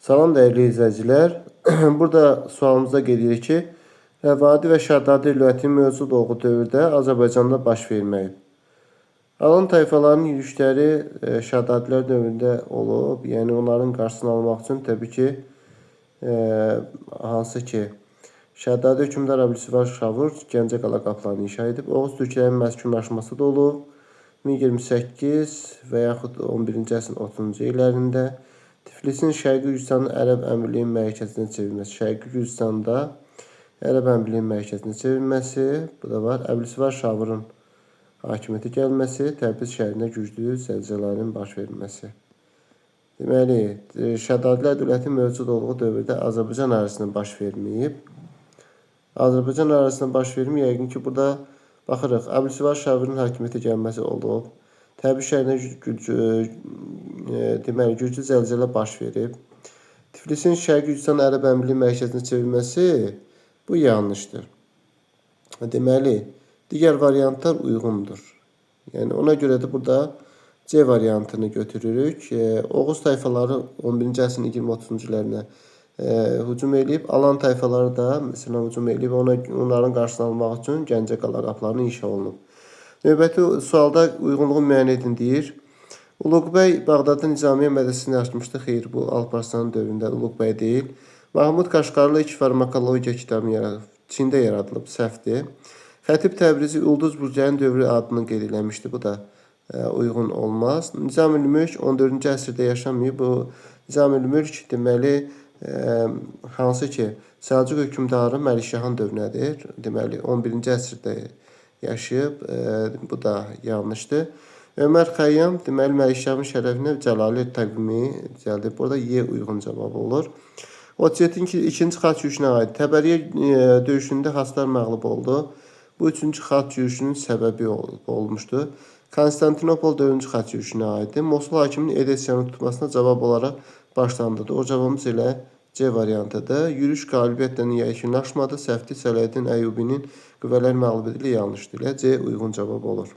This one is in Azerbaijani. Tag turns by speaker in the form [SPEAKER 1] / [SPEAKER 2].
[SPEAKER 1] Salam dəyərli izləyicilər. Burada sualımızda qeyd edirik ki, Rəvadi və Şəddadi dövlətinin mövcud olduğu dövrdə Azərbaycanda baş verməyib. Alan tayfalarının yürüşləri Şəddadilər dövründə olub. Yəni onların qarşısını almaq üçün təbii ki, hansı ki Şəddadi hökmdar Əbülsüvar Şavur Gəncə qala qapılarını inşa edib. Oğuz türklərinin məskunlaşması da olub. 1028 və yaxud 11-ci əsrin 30-cu illərində Tiflisin Şərqi Gürcüstanın Ərəb Əmirliyinin mərkəzinə çevrilməsi, Şərqi Gürcüstanda Ərəb Əmirliyinin mərkəzinə çevrilməsi, bu da var. Əbülsüvar Şavurun hakimiyyətə gəlməsi, Təbriz şəhərində güclü zəlzələnin baş verməsi. Deməli, Şəddadilər dövlətinin mövcud olduğu dövrdə Azərbaycan ərazisində baş verməyib. Azərbaycan ərazisində baş verməyib, yəqin ki, burada baxırıq, Əbülsüvar Şavurun hakimiyyətə gəlməsi olub. Təbriz şəhərində deməli, güclü zəlzələ baş verib. Tiflisin Şərqi Gürcüstan Ərəb Əmirliyi mərkəzinə çevrilməsi bu yanlışdır. Deməli, digər variantlar uyğundur. Yəni ona görə də burada C variantını götürürük. Oğuz tayfaları 11-ci əsrin 20-30-cu illərində hücum eləyib. Alan tayfaları da məsələn hücum eləyib. Onların qarşısını almaq üçün Gəncə qala qapılarını inşa olunub. Növbəti sualda uyğunluğu müəyyən edin deyir. Uluq bəy Bağdadda Nizamiyə mədrəsəsini açmışdı. Xeyr, bu Alparslanın dövründə Uluq bəy deyil. Mahmud Qaşqarlı ilk farmakologiya kitabını yaradıb. Çində yaradılıb, səhvdir. Xətib Təbrizi Ulduz Burcənin dövrü adını qeyd eləmişdi. Bu da uyğun olmaz. Nizamül-Mülk 14-cü əsrdə yaşamayıb. Bu Nizamül-Mülk deməli hansı ki Səlcuq hökmdarı Məlikşahın dövrünədir. Deməli 11-ci əsrdə yaşayıb. Bu da yanlışdır. Ömər Xəyyam deməli Məlikşahın şərəfinə Cəlali təqvimi düzəldib. Burada Y uyğun cavab olur. 37-ci ikinci xaç yürüşünə aid. Təbəriyə döyüşündə xaçlar məğlub oldu. Bu üçüncü xaç yürüşünün səbəbi olmuşdu. Konstantinopol dördüncü xaç yürüşünə aiddir. Mosul hakiminin Edessiyanı tutmasına cavab olaraq başlandı. Doğru cavabımız elə C variantıdır. Yürüş qalibiyyətlə yekunlaşmadı. Səhvdir. Sələhdin Əyyubinin qüvvələri məğlub edildi. Yanlışdır. Elə C uyğun cavab olur.